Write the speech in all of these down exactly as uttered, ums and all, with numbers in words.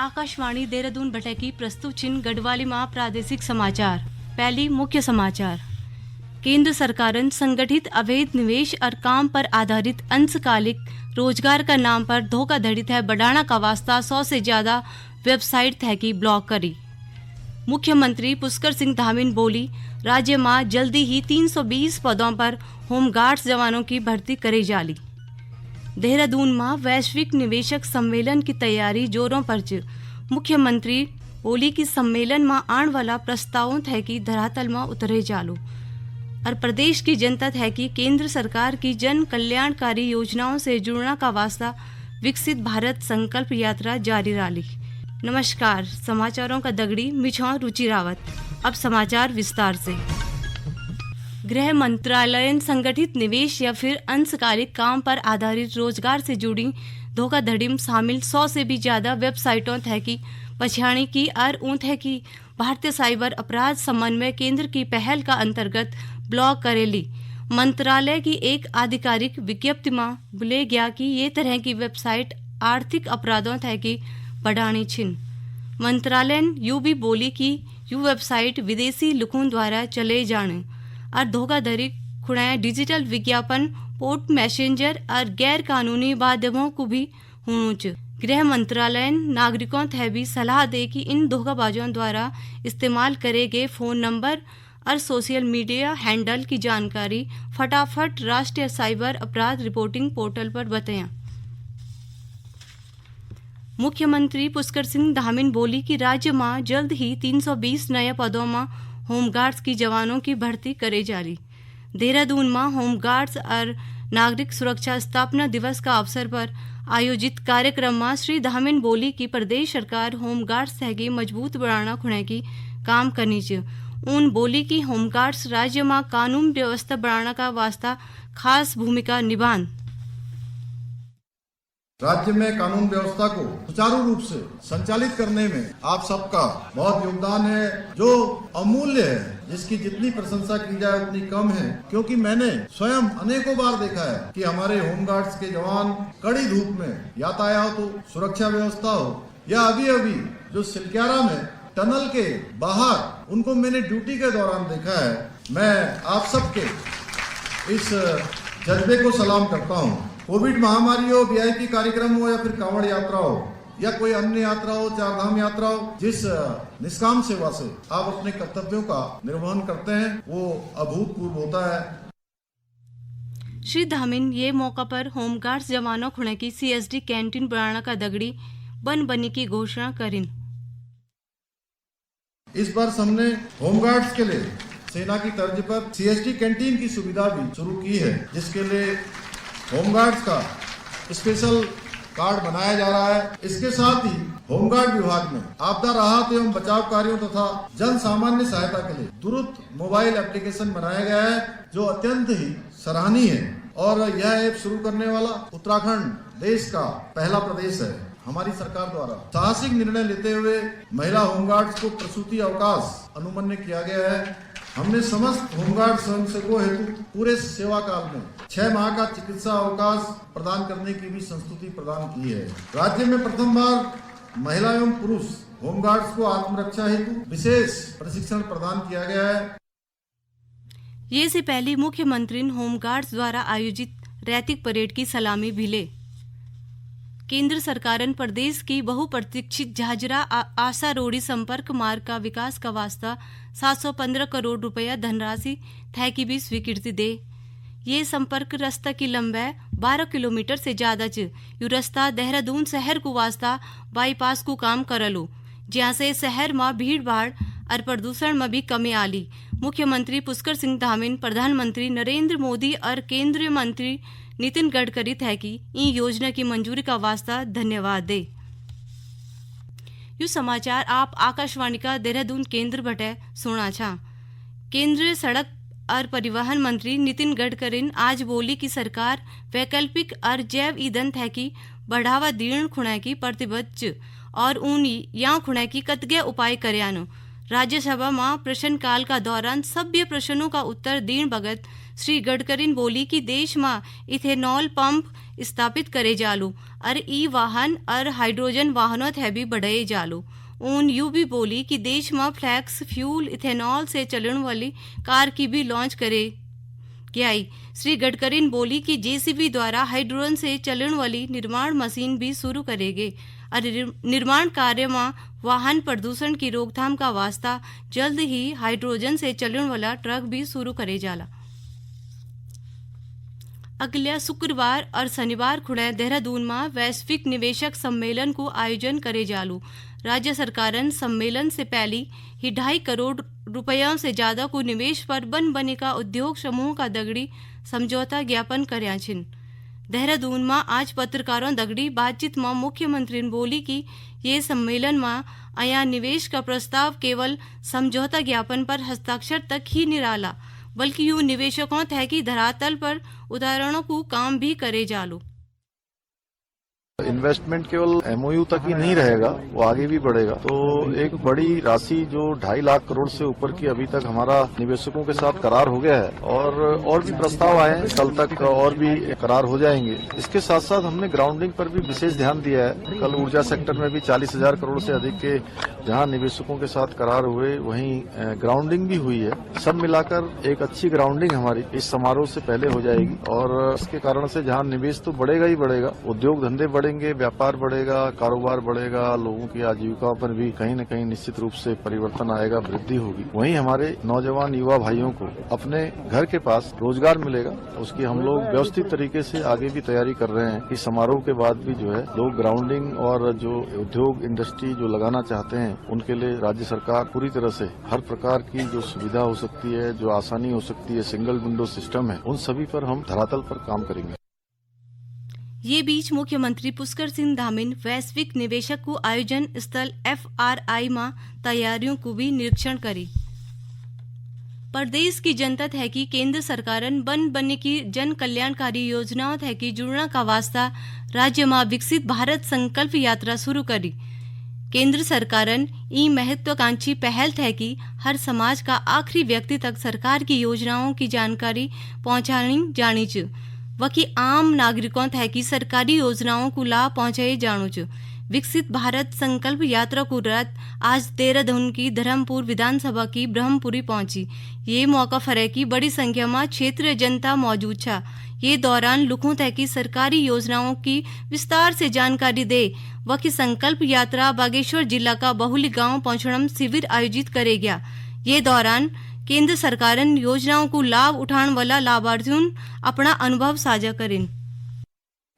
आकाशवाणी देहरादून बटे की प्रस्तुत छिन गढ़वाली मां प्रादेशिक समाचार। पहली मुख्य समाचार। केंद्र सरकारन संगठित अवैध निवेश और काम पर आधारित अंशकालिक रोजगार का नाम पर धोखाधड़ी थे बढ़ाना का वास्ता सौ से ज्यादा वेबसाइट थे की ब्लॉक करी। मुख्यमंत्री पुष्कर सिंह धामिन बोली, राज्य मां जल्दी ही तीन सौ बीस पदों पर होमगार्ड्स जवानों की भर्ती करे जाली। देहरादून मां वैश्विक निवेशक सम्मेलन की तैयारी जोरों पर च। मुख्यमंत्री बोली कि सम्मेलन मां आण वाला प्रस्तावों थे की धरातल मां उतरे जालो और प्रदेश की जनता थे की केंद्र सरकार की जन कल्याणकारी योजनाओं से जुड़ना का वास्ता विकसित भारत संकल्प यात्रा जारी राली। नमस्कार, समाचारों का दगड़ी मिछौ रुचि रावत। अब समाचार विस्तार से। गृह मंत्रालयन संगठित निवेश या फिर अंशकालिक काम पर आधारित रोजगार से जुड़ी धोखाधड़ी में शामिल सौ से भी ज्यादा वेबसाइटों थे की पछाणी की और ऊं थे की भारतीय साइबर अपराध समन्वय केंद्र की पहल का अंतर्गत ब्लॉक करेली। मंत्रालय की एक आधिकारिक विज्ञप्ति में बुले गया कि ये तरह की वेबसाइट आर्थिक अपराधों थे की बढ़ानी छिन। मंत्रालय ने यू भी बोली कि यू वेबसाइट विदेशी लुखों द्वारा चले जाने और धोखाधड़ी खुणाए डिजिटल विज्ञापन, पोर्ट मैसेंजर और गैर कानूनी माध्यमों को भी हुणु च। गृह मंत्रालय नागरिकों थे भी सलाह दे कि इन धोखाबाजों द्वारा इस्तेमाल करे गए फोन नंबर और सोशल मीडिया हैंडल की जानकारी फटाफट राष्ट्रीय साइबर अपराध रिपोर्टिंग पोर्टल पर बताएं। मुख्यमंत्री पुष्कर सिंह धामिन बोली कि राज्य में जल्द ही तीन सौ बीस नए पदों में होमगार्ड्स की जवानों की भर्ती करे जाली। देहरादून में होमगार्ड्स और नागरिक सुरक्षा स्थापना दिवस का अवसर पर आयोजित कार्यक्रम में श्री धामिन बोली कि प्रदेश सरकार होमगार्ड्स थे की मजबूत बढ़ाना खुणे की काम करनी च। उन बोली कि होमगार्ड्स राज्य में कानून व्यवस्था बढ़ाना का वास्ता खास भूमिका निभान। राज्य में कानून व्यवस्था को सुचारू रूप से संचालित करने में आप सबका बहुत योगदान है। जो अमूल्य है, जिसकी जितनी प्रशंसा की जाए उतनी कम है, क्योंकि मैंने स्वयं अनेकों बार देखा है कि हमारे होमगार्ड्स के जवान कड़ी धूप में यातायात हो, सुरक्षा व्यवस्था हो या अभी अभी जो सिलक्यारा में टनल के बाहर उनको मैंने ड्यूटी के दौरान देखा है। मैं आप सबके इस जज्बे को सलाम करता हूँ। कोविड महामारी हो, वीआईपी कार्यक्रम हो या फिर कांवड़ यात्रा हो या कोई अन्य यात्रा हो, चार धाम यात्रा हो, जिस निष्काम सेवा से आप अपने कर्तव्यों का निर्वहन करते हैं, वो अभूतपूर्व होता है। श्री धामिन ये मौका पर होमगार्ड्स जवानों खुणे की सीएसडी कैंटीन बनाना का दगड़ी बन बनी की घोषणा करिन। इस वर्ष हमने होमगार्ड्स के लिए सेना की तर्ज पर सीएसडी कैंटीन की सुविधा भी शुरू की है, जिसके लिए होमगार्ड्स का स्पेशल कार्ड बनाया जा रहा है। इसके साथ ही होमगार्ड विभाग में आपदा राहत एवं बचाव कार्यों तथा जन सामान्य सहायता के लिए द्रुत मोबाइल एप्लीकेशन बनाया गया है, जो अत्यंत ही सराहनीय है। और यह ऐप शुरू करने वाला उत्तराखंड देश का पहला प्रदेश है। हमारी सरकार द्वारा साहसिक निर्णय लेते हुए महिला होमगार्ड्स को प्रसूति अवकाश अनुमन्य किया गया है। हमने समस्त होमगार्ड स्वयंसेवकों हेतु पूरे सेवा काल में छह माह का चिकित्सा अवकाश प्रदान करने की भी संस्तुति प्रदान की है। राज्य में प्रथम बार महिला एवं पुरुष होमगार्ड्स को आत्मरक्षा हेतु विशेष प्रशिक्षण प्रदान किया गया है। ये से पहले मुख्यमंत्री होमगार्ड्स द्वारा आयोजित रैतिक परेड की सलामी भी ले। केंद्र सरकारन प्रदेश की बहुप्रतीक्षित झाझरा आ-, आशा रोड़ी संपर्क मार्ग का विकास का वास्ता सात सौ पन्द्रह करोड़ रुपया धनराशि थे की भी स्वीकृति दे। ये संपर्क रास्ता की लंबाई बारह किलोमीटर से ज्यादा च। यू रास्ता देहरादून शहर को वास्ता बाईपास को काम करलो, ज्यां से शहर में भीड़ भाड़ और प्रदूषण में भी कमी आली। मुख्यमंत्री पुष्कर सिंह धामिन प्रधानमंत्री नरेंद्र मोदी और केंद्रीय मंत्री नितिन गडकरी थे की ई योजना की मंजूरी का वास्ता धन्यवाद दे। यू समाचार आप आकाशवाणी का देहरादून केंद्र बटे सुना छा। केंद्रीय सड़क और परिवहन मंत्री नितिन गडकरी आज बोली कि सरकार वैकल्पिक और जैव ईंधन थे की बढ़ावा दीण खुणे की प्रतिबद्ध च और ऊन या खुणे की कतगे उपाय करयानो। राज्यसभा में प्रश्नकाल का दौरान सभ्य प्रश्नों का उत्तर दीण बगत श्री गडकरीन बोली कि देश मा इथेनॉल पंप स्थापित करे जालू और ई वाहन और हाइड्रोजन वाहनों थे भी बढ़ाए जालू। ऊन यू भी बोली कि देश मा फ्लैक्स फ्यूल इथेनॉल से चलण वाली कार की भी लॉन्च करे गई। श्री गडकरीन बोली कि जेसीबी द्वारा हाइड्रोजन से चलण वाली निर्माण मशीन भी शुरू करेगे और निर-, निर्माण कार्य मा वाहन प्रदूषण की रोकथाम का वास्ता जल्द ही हाइड्रोजन से चलण वाला ट्रक भी शुरू करे जाला। अगल्या शुक्रवार और शनिवार खुणै देहरादून मा वैश्विक निवेशक सम्मेलन को आयोजन करे जालू। राज्य सरकारन सम्मेलन से पहली ही ढाई करोड़ रुपयों से ज्यादा को निवेश पर बन बनिका उद्योग समूह का दगड़ी समझौता ज्ञापन कर्या छिन। देहरादून मा आज पत्रकारों दगड़ी बातचीत मा मुख्यमंत्री ने बोली कि ये सम्मेलन मा अया निवेश का प्रस्ताव केवल समझौता ज्ञापन पर हस्ताक्षर तक ही निराला, बल्कि यू निवेशकों थे की धरातल पर उतारणों को काम भी करे जालू। इन्वेस्टमेंट केवल एमओयू तक ही नहीं रहेगा, वो आगे भी बढ़ेगा। तो एक बड़ी राशि जो ढाई लाख करोड़ से ऊपर की अभी तक हमारा निवेशकों के साथ करार हो गया है और और भी प्रस्ताव आए हैं, कल तक और भी करार हो जाएंगे। इसके साथ साथ हमने ग्राउंडिंग पर भी विशेष ध्यान दिया है। कल ऊर्जा सेक्टर में भी चालीस हजार करोड़ से अधिक के जहां निवेशकों के साथ करार हुए, वहीं ग्राउंडिंग भी हुई है। सब मिलाकर एक अच्छी ग्राउंडिंग हमारी इस समारोह से पहले हो जाएगी और इसके कारण से जहां निवेश तो बढ़ेगा ही बढ़ेगा, उद्योग धंधे बढ़ेंगे, व्यापार बढ़ेगा, कारोबार बढ़ेगा, लोगों की आजीविका पर भी कहीं ना कहीं निश्चित रूप से परिवर्तन आएगा, वृद्धि होगी। वहीं हमारे नौजवान युवा भाइयों को अपने घर के पास रोजगार मिलेगा, उसकी हम लोग व्यवस्थित तरीके से आगे भी तैयारी कर रहे हैं कि समारोह के बाद भी जो है लोग ग्राउंडिंग और जो उद्योग इंडस्ट्री जो लगाना चाहते हैं उनके लिए राज्य सरकार पूरी तरह से हर प्रकार की जो सुविधा हो सकती है, जो आसानी हो सकती है, सिंगल विंडो सिस्टम है, उन सभी पर हम धरातल पर काम करेंगे। ये बीच मुख्यमंत्री पुष्कर सिंह धामिन वैश्विक निवेशक को आयोजन स्थल एफआरआई मा तैयारियों को भी निरीक्षण करी। प्रदेश की जनता थे की केंद्र सरकारन बन बने की जन कल्याणकारी योजनाओं थे की जुड़ना का वास्ता राज्य मा विकसित भारत संकल्प यात्रा शुरू करी। केंद्र सरकारन ई महत्वाकांक्षी पहल थे की हर समाज का आखिरी व्यक्ति तक सरकार की योजनाओं की जानकारी पहुंचानी जानी च। वकी आम नागरिकों थे की सरकारी योजनाओं को लाभ पहुंचाए जानो च। विकसित भारत संकल्प यात्रा को रथ आज देहरादून की धर्मपुर विधानसभा की ब्रह्मपुरी पहुंची। ये मौका फरे की बड़ी संख्या में क्षेत्रीय जनता मौजूद छा। ये दौरान लुखों थे की सरकारी योजनाओं की विस्तार से जानकारी दे। वकी संकल्प यात्रा बागेश्वर जिला का बहुली गांव पहुंचणम शिविर आयोजित करे गया। ये दौरान केंद्र सरकारन योजनाओं को लाभ उठाने वाला लाभार्थियों अपना अनुभव साझा करें।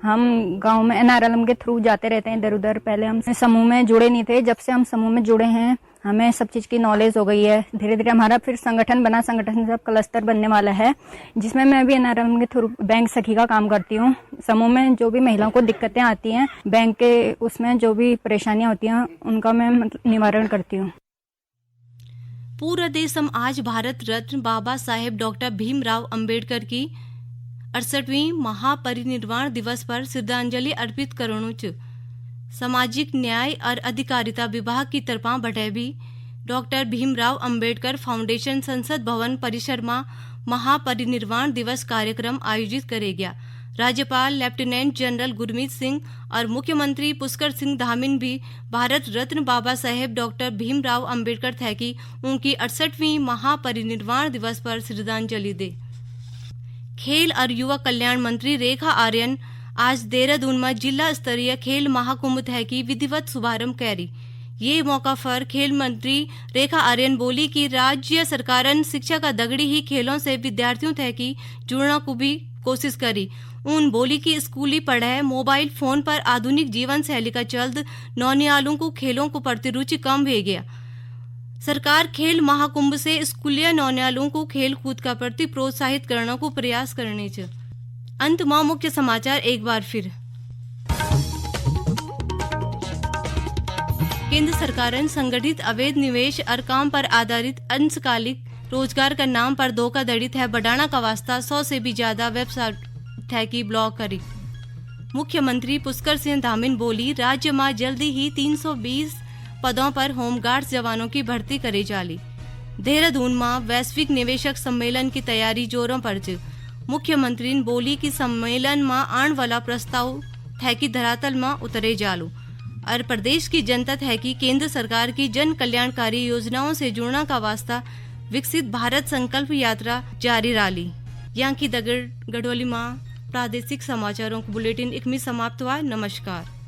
हम गांव में एनआरएलएम के थ्रू जाते रहते हैं इधर उधर। पहले हम समूह में जुड़े नहीं थे, जब से हम समूह में जुड़े हैं हमें सब चीज़ की नॉलेज हो गई है। धीरे धीरे हमारा फिर संगठन बना, संगठन से अब क्लस्टर बनने वाला है, जिसमें मैं अभी एनआरएलएम के थ्रू बैंक सखी का काम करती हूँ। समूह में जो भी महिलाओं को दिक्कतें आती हैं बैंक के, उसमें जो भी परेशानियाँ होती हैं उनका मैं मतलब निवारण करती हूँ। पूरा देश हम आज भारत रत्न बाबा साहेब डॉक्टर भीमराव अंबेडकर की अड़सठवीं महापरिनिर्वाण दिवस पर श्रद्धांजलि अर्पित करणु च। सामाजिक न्याय और अधिकारिता विभाग की तरफा बटे भी डॉक्टर भीमराव अंबेडकर फाउंडेशन संसद भवन परिसर में महापरिनिर्वाण दिवस कार्यक्रम आयोजित करे गया। राज्यपाल लेफ्टिनेंट जनरल गुरमीत सिंह और मुख्यमंत्री पुष्कर सिंह धामिन भी भारत रत्न बाबा साहेब डॉक्टर भीमराव अंबेडकर थे की उनकी अड़सठवीं महापरिनिर्वाण दिवस पर श्रद्धांजलि दे। खेल और युवा कल्याण मंत्री रेखा आर्यन आज देहरादून में जिला स्तरीय खेल महाकुंभ थे की विधिवत शुभारंभ कैरी। ये मौका पर खेल मंत्री रेखा आर्यन बोली कि राज्य सरकारन शिक्षा का दगड़ी ही खेलों से विद्यार्थियों थे की जुड़ना को भी कोशिश करी। उन बोली कि स्कूली पढ़ाई, मोबाइल फोन पर आधुनिक जीवन शैली का चलद नौनियालों को खेलों को प्रति रुचि कम हो गया। सरकार खेल महाकुंभ से स्कूलिया नौनियालों को खेल कूद का प्रति प्रोत्साहित करने को प्रयास करने च। अंत में मुख्य समाचार एक बार फिर। केंद्र सरकारन संगठित अवैध निवेश और काम पर आधारित अंशकालिक रोजगार का नाम पर धोखाधड़ी थे बढ़ाना का वास्ता सौ से भी ज्यादा वेबसाइट थे की ब्लॉक करी। मुख्यमंत्री पुष्कर सिंह धामिन बोली, राज्य में जल्दी ही तीन सौ बीस पदों पर होमगार्ड्स जवानों की भर्ती करे जाली। देहरादून में वैश्विक निवेशक सम्मेलन की तैयारी जोरों पर च। मुख्यमंत्री बोली कि सम्मेलन मा आण वाला प्रस्ताव थैकी धरातल मा उतरे जालू और प्रदेश की जनता थैकी केंद्र सरकार की जन कल्याणकारी योजनाओं से जुड़ना का वास्ता विकसित भारत संकल्प यात्रा जारी राली। यांकी दगड़ गढ़ोली मा प्रादेशिक समाचारों को बुलेटिन इकमी समाप्त हुआ। नमस्कार।